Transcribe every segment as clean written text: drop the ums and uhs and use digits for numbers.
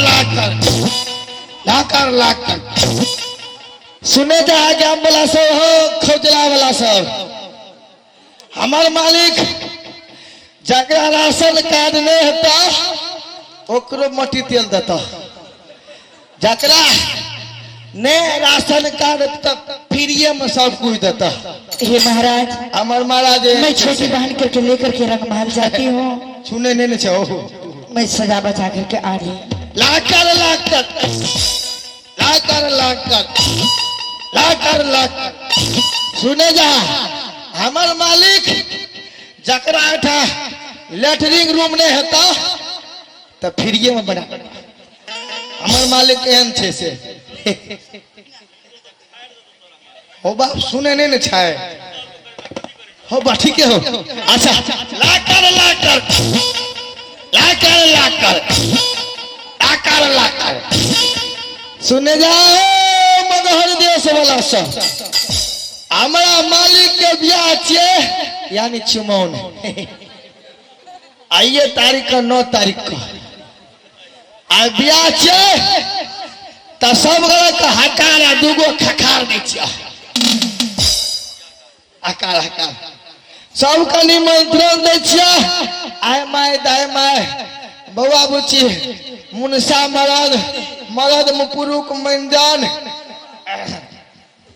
लाकर लाकर लाकर। सुने जा गाम वाला सब हो, खोजला वाला सब, हमार मालिक जकरा राशन कार्ड नहीं हेता ओकरो मट्टी तेल देता, जकरा ने राशन कार्ड तक फ्रीये में सब कुछ देता। हे महाराज, हमार महाराज मैं छोटी बहन करके लेकर के रंगमहल जाती हूँ। सुने नहीं छो, मैं सजा बजा करके आ रही हूँ। लाकर लाकर लाकर लाकर लाकर लाकर। सुने जा, हमार मालिक जकरा एठा लेटरिंग रूम नहीं हेता तो फ्रीये में बना। हमार मालिक एहन छै से हो बाप सुने नहीं ने छै हो बा ठीक हो। अच्छा लाकर लाकर लाकर लाकर लाकर लाकर। सुने जाओ मगहर देश वाला सब, हमारा मालिक के ब्याह छियै यानी चुमौन, आइए तारीख का 9 तारीख का आ ब्याह छियै तऽ सब गोरा के हकार आ दूगो खखार दै छियै। हकार हकार सबके निमंत्रण दै छियै। आय my दाय my बौआ बुच्ची मुनसा मरद मरद पुरुख मंजन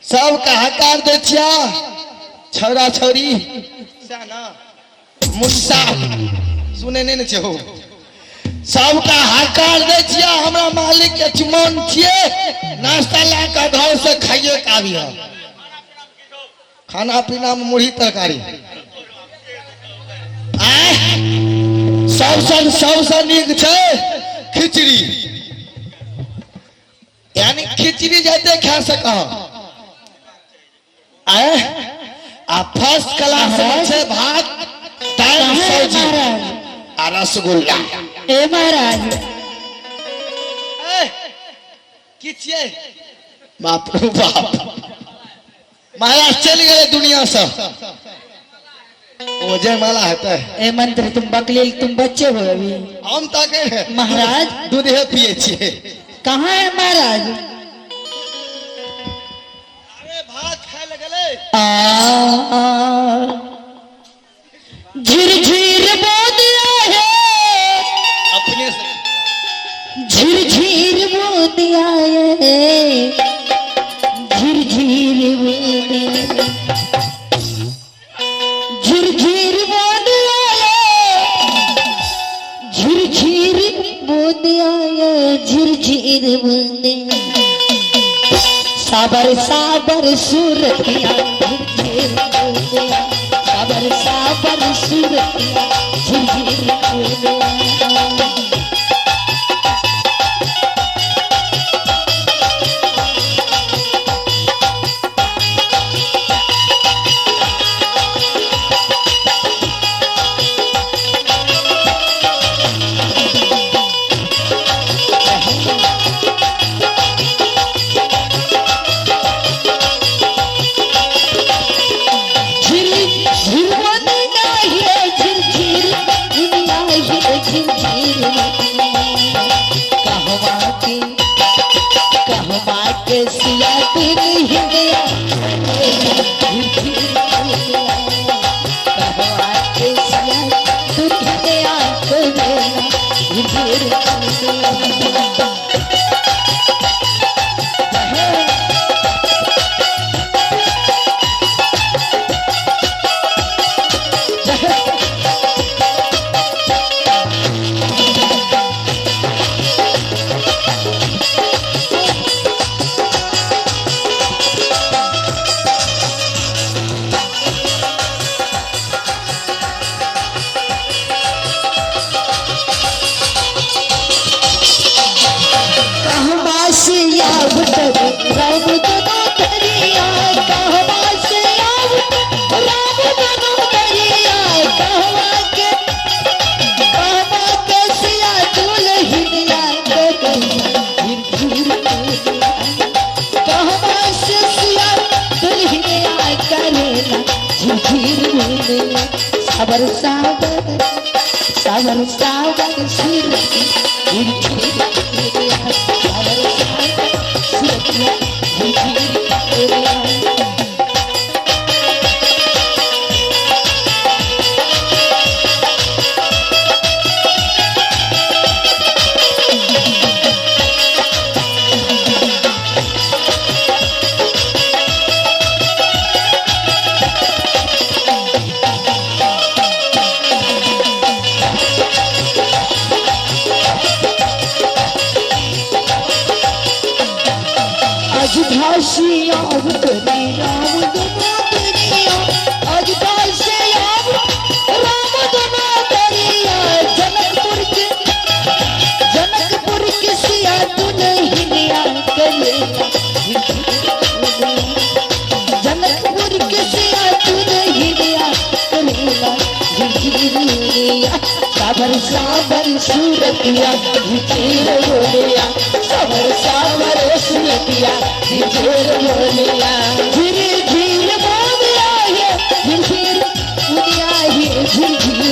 सबके हकार दै छियै। छौड़ा छौड़ी मुनसा सुने नहीं ने छै हो, सबके हकार दै छियै। हमरा मालिक के चुमौन छियै, नाश्ता लए कऽ घर से खाइए के आबिह। खाना पीना में मुरही तरकारी आय सबसँ सबसँ नीक छै खिचड़ी, यानी खिचड़ी जते खा सक आय। आ फर्स्ट क्लास में छै भात दालि कहाँ है सब्जी महाराज? आ रसगुल्ला। ए महाराज, ए, की छियै? बाप रे बाप, महाराज चलि गेलै दुनिया से। ओ जयमाला हेतै। ए मंत्री तुम बकलील, तुम बच्चे हो अभी। हम तऽ कहे महाराज दूधे पिए छियै। कहाँ है महाराज? अरे भात खाय लए गेलै। आ झिर झिर बोदिया है, अपने से झिर झिर बोदिया है, झिर झिर बोदिया, झिर झिर बोदिया है, झिर झिर बोदिया है, झिर झिर बोदिया, साबर साबर सूरतिया, झिर झिर बोदिया, साबर साबर सूरतिया, झिर झिर बोदिया। झिर झिर बदना है, झिर झिर दुनिया है, झिर झिर कहवा के कहवा के सिया तेरे हिंदिया, झिर झिर कहवा के सिया दुनिया करेला, झिर झिर। राम दोनों दरिया, कहवा से आवत राम दोनों दरिया, कहवा के कहवा के सिया दुल्हनिया करेला, कहवा से सिया दुल्हनिया करेला, झिझिर भूलिया, सावर सावर सावर सावर सिर झिझिर। से आव राम दुनो दरिया, अयोध्या से आव राम दुनो दरिया। जनकपुर के, जनकपुर के सिया दुल्हनिया करेला, जनकपुर के सिया दुल्हनिया करेला झिझिरिया। साबर साबर सूरतिया झिझिर बोलिया, साबर साबर सूरतिया झिझिर बोलिया। झिर झिर बोलिया ये झिर बोलिया ये झिर झिर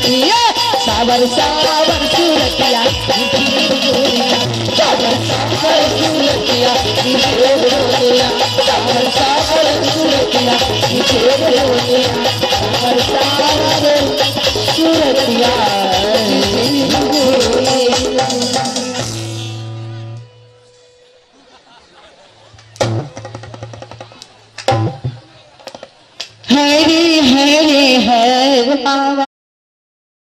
ये, साबर साबर सूरतिया झिझिर बोलिया, साबर साबर सूरतिया झिझिर बोलिया, साबर साबर सूरतिया झिझिर बोलिया, साबर साबर सूरतिया झिझिर बोलिया। हरे हरे हर बाबा।